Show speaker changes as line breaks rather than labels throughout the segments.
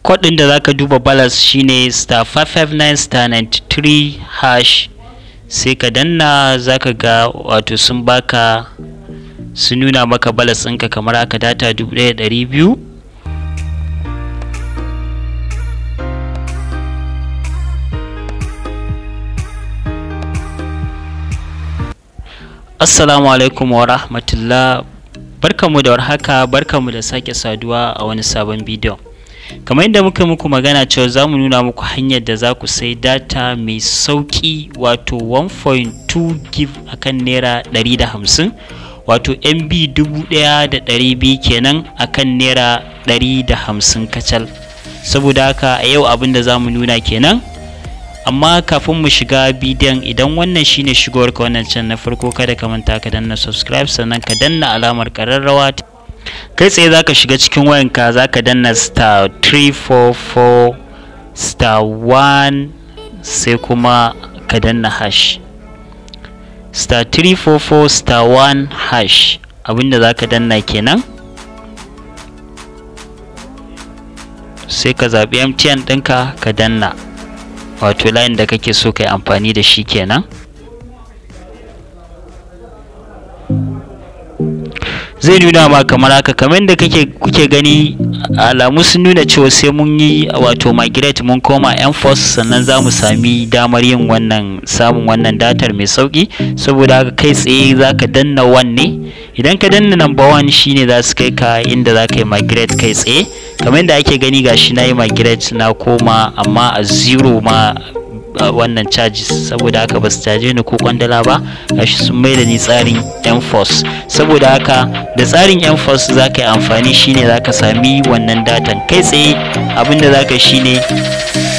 Code ɗin da zaka duba balance shine star 559 star 93 hash, sai ka danna, zaka ga wato sun baka, sun nuna maka balance ɗinka kamar haka: data 1200. Assalamu alaikum wa rahmatullah. Barkanmu da warhaka, barkanmu da sake saduwa a wani sabon bidiyon. Kamar yadda muka muku magana cewa za mu nuna muku hanyar da za ku sai data mai sauƙi, wato 1.2 gig akan naira 150, wato MB 1200 kenan akan naira 150 kacal. Saboda haka a yau abin da za mu nuna kenan. Amma kafin mu shiga bidiyon, idan wannan shine shigowar ka wannan can na farko, kada ka manta ka danna subscribe, sannan ka danna alamar kararrawa. Kai tsaye zaka shiga cikin wayanka, zaka danna star 344 star 1, sai kuma ka danna hash, star 344 star 1 hash. Abinda zaka danna kenan, sai ka zaɓi MTN ɗinka, ka danna wato line da kake so ka yi amfani da shi kenan. Zai nuna ma kamar haka. Kamar da kake kuke gani, alamu sun nuna cewa sai mun yi wato migrate, mun koma mFirst, sannan za mu sami damar yin wannan, samun wannan datar mai sauki. Saboda haka kai tsaye za ka danna 1 ne. Idan ka danna number 1, shine za su kai ka inda za ka yi migrate kai tsaye. Kamar yadda ake gani, gashi na yi migrate, na koma, amma a zero ma wannan charges. Saboda haka ba su caje ni ko kwandala ba. Gashi sun mai da ni tsarin mFirst. Saboda haka da tsarin mFirst za ka yi amfani, shine za ka sami wannan datan kai tsaye. Abinda za ka shine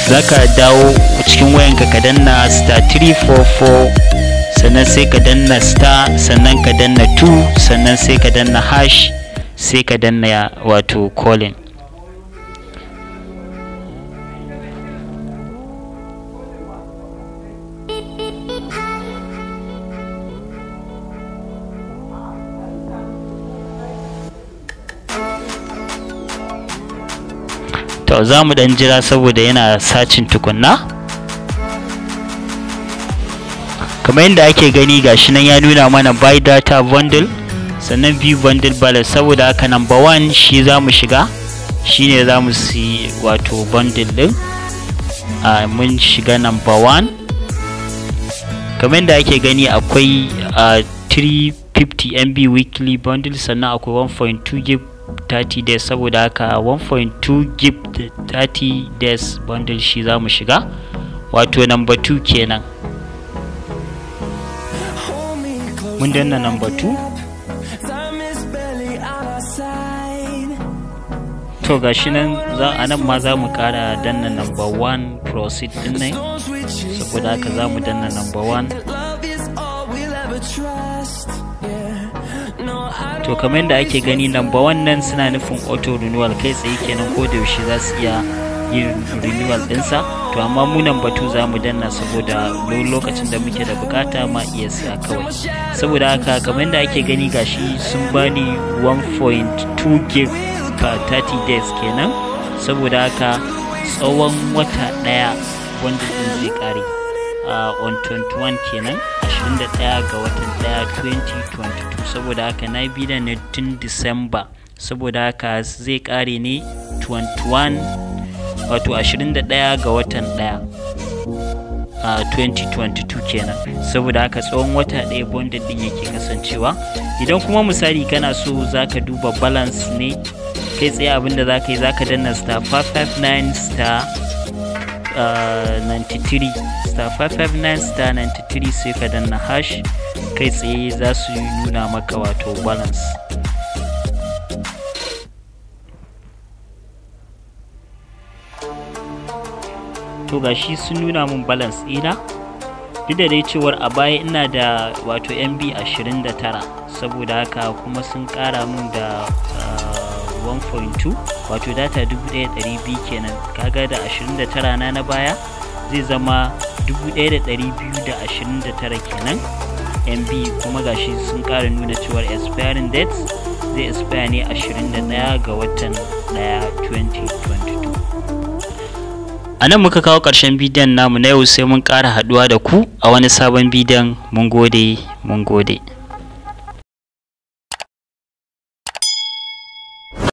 za ka dawo cikin wayanka, ka danna star 344, sannan sai ka danna star, sannan ka danna 2, sannan sai ka danna hash, sai ka danna wato calling. To, za mu dan jira saboda yana searching tukunna. Kamar yadda ake gani, gashi nan ya nuna mana buy data bundle, sannan view bundle balance. Saboda haka number 1 shi za mu shiga, shine za mu si wato bundle din. A mun shiga number 1. Kamar yadda ake gani, akwai 350 MB weekly bundle, sannan akwai 1.2 gig 30 days. Saboda haka 1.2 gig 30 days bundle shi za mu shiga, wato number 2 kenan. Mun danna number 2. To, gashi nan za a nan ma za mu kara danna number 1, proceed din nan. Saboda haka za mu danna number 1. To, kamar yadda ake gani, number 1 nan suna nufin auto renewal kai tsaye kenan, ko da yaushe za su iya yin renewal dinsa. To, amma mu number 2 za mu danna, saboda lokacin da muke da bukata ma iya siya kawai. Saboda haka kamar yadda ake gani, gashi sun bani 1.2 gig per 30 days kenan. Saboda haka tsawon wata daya wanda din zai kare on 21 kenan, 21 ga watan 1 2022. Saboda haka na bi da ne tun Disamba, saboda haka zai kare ne 21, wato 21 ga watan 1 a 2022 kenan. Saboda haka tsawon wata ɗaya bundle din yake kasancewa. Idan kuma misali kana so zaka duba balance ne kai tsaye, abinda zaka yi, zaka danna star 559 star 93, star 559 star 93, sai ka danna hash. Kai tsaye za su nuna maka wato balance. To, gashi sun nuna mun balance ɗina, duk da dai cewar a baya ina da wato MB 29. Saboda haka kuma sun ƙara mun da 1.2, wato data 1200 kenan. Kaga da 29 na baya zai zama 1229 kenan MB. Kuma gashi sun ƙara nuna cewar expiring date zai expire ne 21 ga watan 1 2022. A nan muka kawo ƙarshen bidiyon namu na yau, sai mun ƙara haɗuwa da ku a wani sabon bidiyon. Mun gode, mun gode.